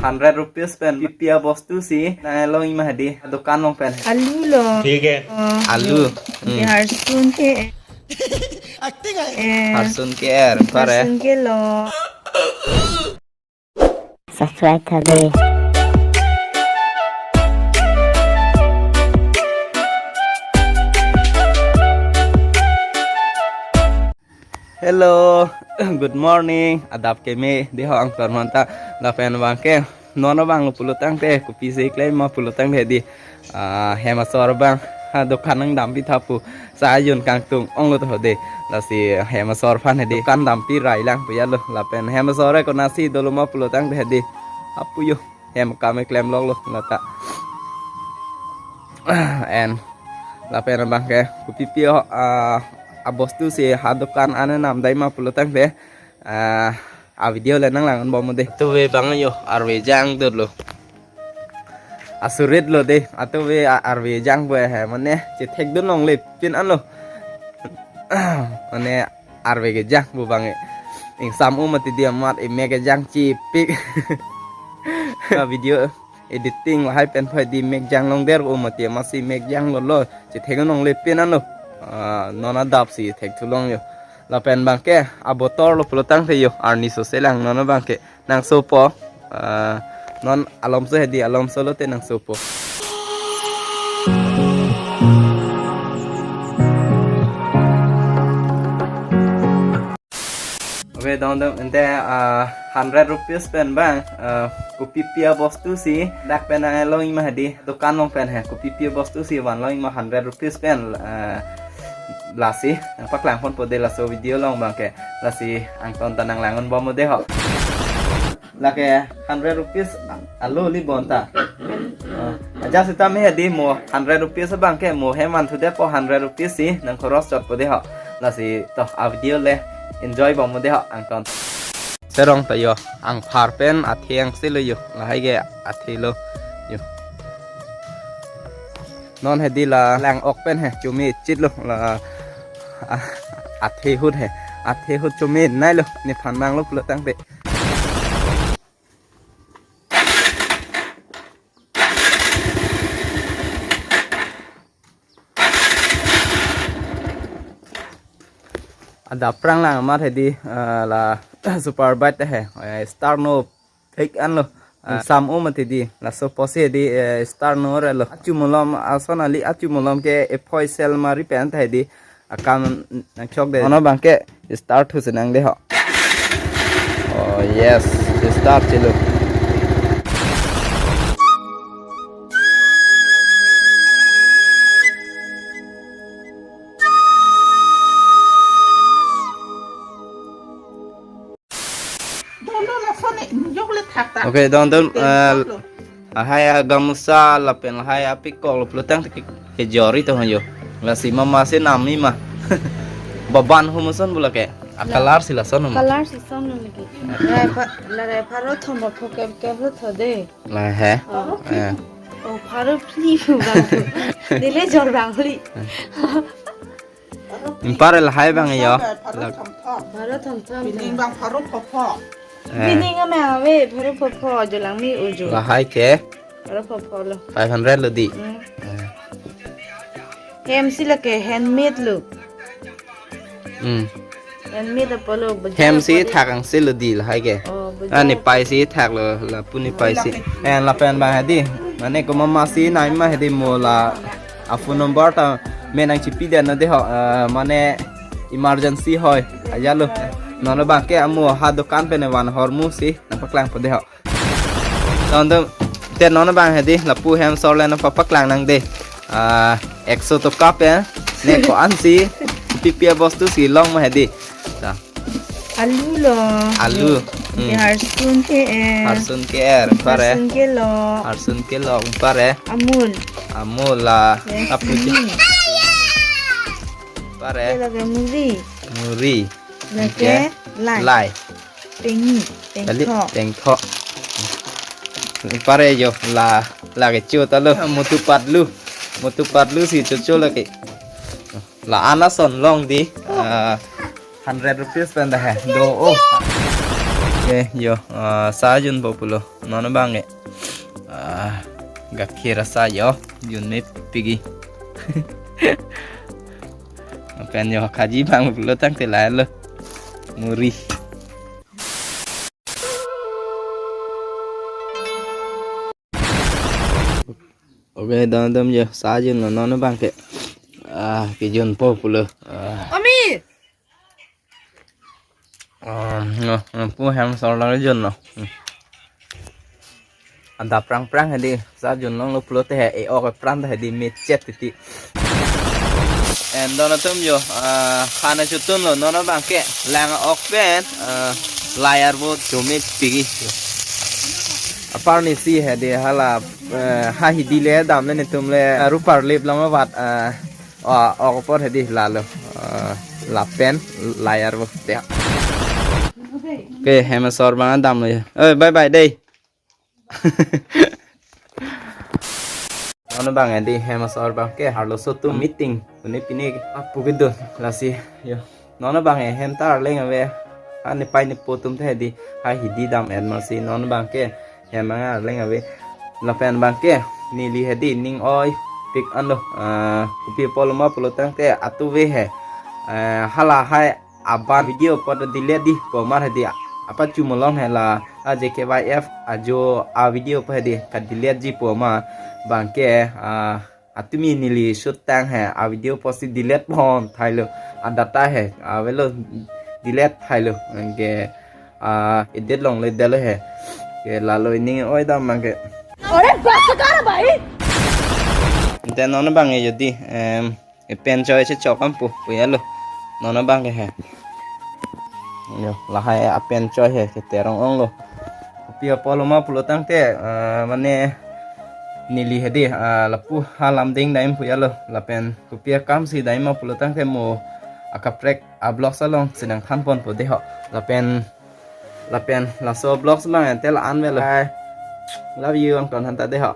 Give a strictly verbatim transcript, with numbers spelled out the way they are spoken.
Hundred rupees pen pipi abostu si nang-elongji ma hedi, dukan along pen. Alu lo. ठीक है। Oh, Alu. Hmm. Harsun ke. Acting hai. Eh. Harsun ke er, pare. Harsun ke lo. Subscribe tha de. Hello, good morning. Adap keme, di ho angton manta. Lapen abangke, non abang lo pulo tangte, kopisi klem ma pulo tangte di. Ah, hem asor abang, ha, dukan nangdampi tha pu. Sa ayun kangtung onglo to de. Lasi hem asor aphan hedi dukan dampi railang pu ya lo. Lapen hem asor e konasi dolo ma pulo tangte hedi. Apu yo, hem akam keklem lok lo lata. En lapen abangke kopipi ho, ah, abostu si ha dukan ane namdai ma pulo tangte, ah, a video le nanglang-un bom de. Tuve abang yo, arve jang dolo. Asurit lo de, atuve a-, arve jang pu he, mane chethekdun longle pin anlo. Mane arve kejang pu abang e. Ingsam u mati di amat imek kejang chipik. A video editing lahai pen phai di mek jang longdet u mati, amatsi mek jang lo lo. Chethekdun longle pin anlo. Ah, non adap si thekthu long yo. Lapen abangke abotor lo pulo tangte yo, arni so selang non abangke. Nang sopo, ah, non alomso hedi, alomso lote nang sopo. Oke, dong dong, ente, ah, hundred rupees pen abang, ah, kopipi abostu si dak pen nang-elongji ma hedi, dukan along pen he, kopipi abostu si vanlongji ma hundred rupees pen, ah, lasi nangpaklang ponpo de laso video along abangke, lasi angton ta nanglang-un bom de ho. Lake hundred rupees alo li bonta. Ah, aja sita me hedi mo hundred rupees abangke mo hem vanthudet po, hundred rupees si nang khoros chotpo de ho. Lasi to a video le enjoy bom de ho angton. Serong ta yo, angphar pen athe angse lo yo, lahai ke athe lo yo. Non hedi la lang ok pen he, chumi chit lo la, ah, athe ahut he, athe ahut chumi nai lo, nephan nang lo pulo tangte. Adap prang lang amat hedi, eh, la super bike he, eh, start no pik anlo. Eh, sam u mati di, laso apotsi hedi, eh, start no re lo. Achu malom, ason ali achu malom ke ephoi sel mari pen ta hedi. Akam nangchok de. Ono abangke start thu senang de ho. Oh yes, start chelo. Dolo lason e, jok le thak ta. Okay, dong dong, eh, lahai agamusa lapen lahai apikok lo pulo tangte kejor-i to ho yo. Lasi mama si namji ma. Baban hum ason pu lake. A la color si lason hum. Color si lason hum lake. Lahai pha-, lahai pharo thom ba pho kep kep lo tho de. Lahai he? Oh. Eh. Oh, pharo phli pu bang tu. Neli jor bang phli. Impar lahai abang yo. Pharo thom thom. Pharo thom thom. Bining abang pharo pho pho. Eh. Bining ama ave, pharo pho pho, jo langme ujo. Lahai ke? Pharo pho pho lo. Five hundred lo di. Hmm. Eh. Hem si lake handmade lo. Hmm. Handmade apotlo, bazaar hem si apotlo. Thak angse lo di lahai ke. Oh, bazaar. Ah, nepai si thak lo, lapu nepai si. Eh, lapen abang hedi. Mane ko mama si namji ma hedi mo la a phone number ta me nangchipi det non de ho, eh, mane emergency hoi. Aja lo. Non abangke amo ha dukan pen van hor mu si nangpaklangpo de ho. Dong dong, te non abang hedi lapu hem asor le nangpapaklang nang de. Ah, ekso toka pen ne ko-an si pipi abostu si long ma hedi. Ta. Alu lo. Alu. Hmm. Harsun ke er. Harsun ke er, pare. Harsun ke lo. Harsun ke lo, pare. Amul. Amul la. Yes, apuji. Ini. Pare. Lake muri. Muri. Lake lai. Lai. Tengi, kali, tengtho. Tengtho. Pare yo la, la kecho ta lo, motu patlu. Motu patlu si chocho lake. La-an ason long di, ah, hundred rupees pen da he. Do, oh. Okay, yo, ah, sa junpo pulo. Non abang ke. Ah, gakhir asa jo, junme pigi. Pen jo khaji abang pulo tangte lahelo. Muri. Okay, don dam jo, sa junlo non abang ke. Ah, kejunpo pulo. Ah. Ami! Ah, no, no, pu hem asor lang junlo. Hmm. Adap prang prang hedi, sa junlonglo pulote he, e-ok apran ta hedi, mechet titi. And don atum jo, ah, khana chutunlo, non abang ke, lang ok pen, ah, layar bo chome pigi. Apar ni si hedi, hala, eh, ha hidi le damle netum le, ah, rupar lip long avat, ah, ah, ok apor hedi lalo, ah, lapen layar bo te. Okay, hem asor abang damlo ya. Eh, bye bye dei. Non abang hedi hem asor abang ke arloso atum meeting. Pune pine apu kedun lasi jo. Non abang hem ta arleng ave. Ani pai ni po atum ta hedi. Ha hidi dam-et masi non abang ke hem abang arleng ave. Lapen abang ke neli hedi ning oipik anlo. Ah, kopi apotlo ma pulo tangte atuve he. Eh, hala hai aban video apot delete di pu amat hedi, apa chumolong he la, a J K Y F ajo a video apot hedi ka delete ji pu amat abang ke, ah, atumi neli shoot tang he a video apotsi delete pon thailo, a data he avelo delete thailo, anke, ah, edit longle detlo he. Ke lalo ining oi dam abang ke. अरे बस कर भाई। Te non abang e jodi, em, e pen choi chechok an pu, pu ya lo. Non abang ke he. Jo, lahai a pen choi he, ke terong onglo. Kopi apotlo ma pulo tangte, ah, mane neli hedi, ah, lapu ha lam ding daim pu ya lo. Lapen kopi akam si daim ma pulo tangte mo akaprek a vlogs along si nangthan ponpo dei ho. Lapen, lapen laso vlogs abang ante la-an avelo. Bye. Love you, angton han ta dei ho.